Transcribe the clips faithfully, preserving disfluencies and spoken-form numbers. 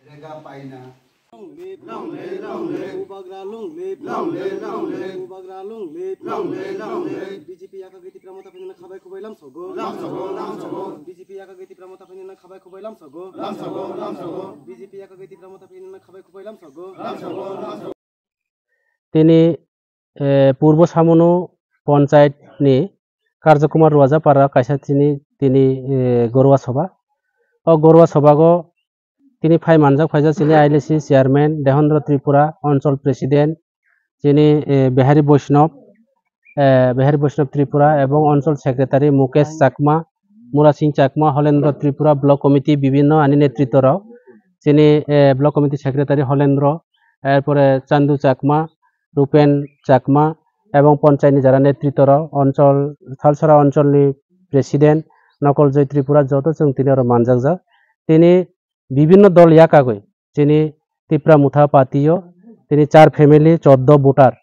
Rega paina. Long live, long live, long live. Bubagra long live, long live, long live. Bubagra long live, long live, long live. B J P yakagwi Tipra Motha phainani khabai khubai lamsogo. Lamsogo, lamsogo. B J P yakagwi Tipra Motha phainani khabai khubai lamsogo. Lamsogo, lamsogo. B J P yakagwi Tipra Motha phainani khabai khubai lamsogo. Lamsogo, lamsogo. Tini, eh, Purbo Samunu Panchayat ni Karjakumar Ruajapara kaisa tini, tini, eh, Gorwa Sabha. O Gorwa Sabha go tini phai manjak phaijak chini I L A C chairman Dehendra Tripura, Anchal president chini, eh, Behari Vaishnav, eh, Behari Vaishnav Tripura ebong Anchal secretary Mukesh Chakma, Murasing Chakma, Holendra Tripura, block committee bibinno ani netritto rok chini, eh, block committee secretary Holendra, erpore Chandu Chakma, Rupen Chakma ebong Panchayat ni jara netritto rok, Anchal, Thalsara Anchal ni president Nokol Joy Tripura, joto chwng tini oro manjakjak. Tini bibinno dol yakagwi chini Tipra Motha Party o tini char family choddo voter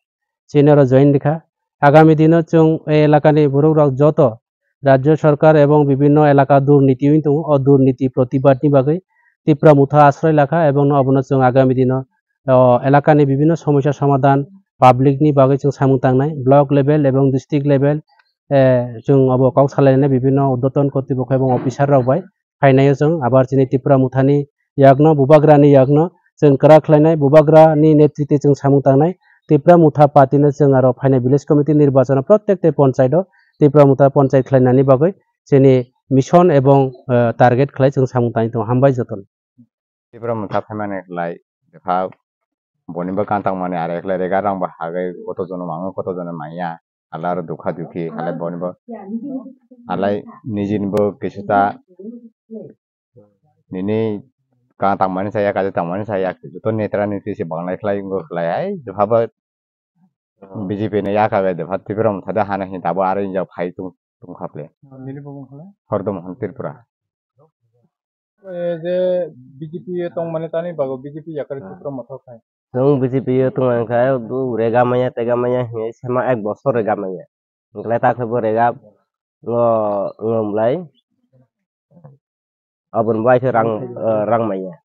chini oro join rikha. Agami dino chwng e elakani borok rok joto Rajya Sarkar ebong bibinno elaka durniti wng tongo, o durniti protibad ni bagwi Tipra Motha asroi lakha ebong no obono chwng agami dino, o, elakani bibinno somosya somadhan public ni bagwi chwng samung tangnai, block level ebong district level, eh, chwng obo kok salainai bibinno urdhwton kortripokho ebong officer rok bai. Phainaio chwng abar chini Tipra Mothani yakno, Bubagrani yakno chwng kwrak khlainai, Bubagrani netritwe chwng samung tangnai. Tipra Motha Party no chwng aro phainai village committee nirbachano prottek te panchayat o Tipra Motha panchayat khlainani bagwi chini mission ebong, eh, target khlai chwng samung tangwi tongo. Hambai jotono. Tipra Motha phaimani khlai bwkha bonibo kan tangmani are khlai rega rang bo hagwi koto jono mango koto jono manya. Hala aro dukha dukhi halai bonibo halai nijinibo kisa ta nini ka tangmani saya kaje tangmani saya joto netra nitri se banglai khlai wngkha khlai hai jepha bo B J P ni yakha bai depha Tipra Motha de hana hin tabo aro injak phai tung tungkha ple. Nini bo mung khala? Hordom Hon Tripura. Eh, je B J P tongmani tani bago B J P yakari Tipra Motha khai. Chwng B J P o tongmani khai, bu rega manya, tega manya hinwi sema ek bosor rega manya. Hwnkhe ta khe bo rega ngo, ngo mlai. Aboni bai khe rang, eh, rang manya.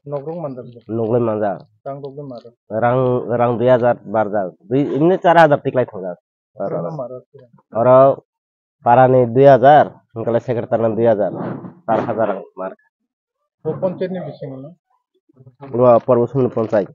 Nokrok manjak. Nokrok manjak. Rang rok de maro. Rang, rang dui hajar barjak. Dui, imni char hajar tiklai thangjak. Oro parani dui hajar, hwnkhe secretary ni dui hajar, char hajar ang mar. Bo panchayat ni bisingo no? Bo Purbo Samunu panchayat.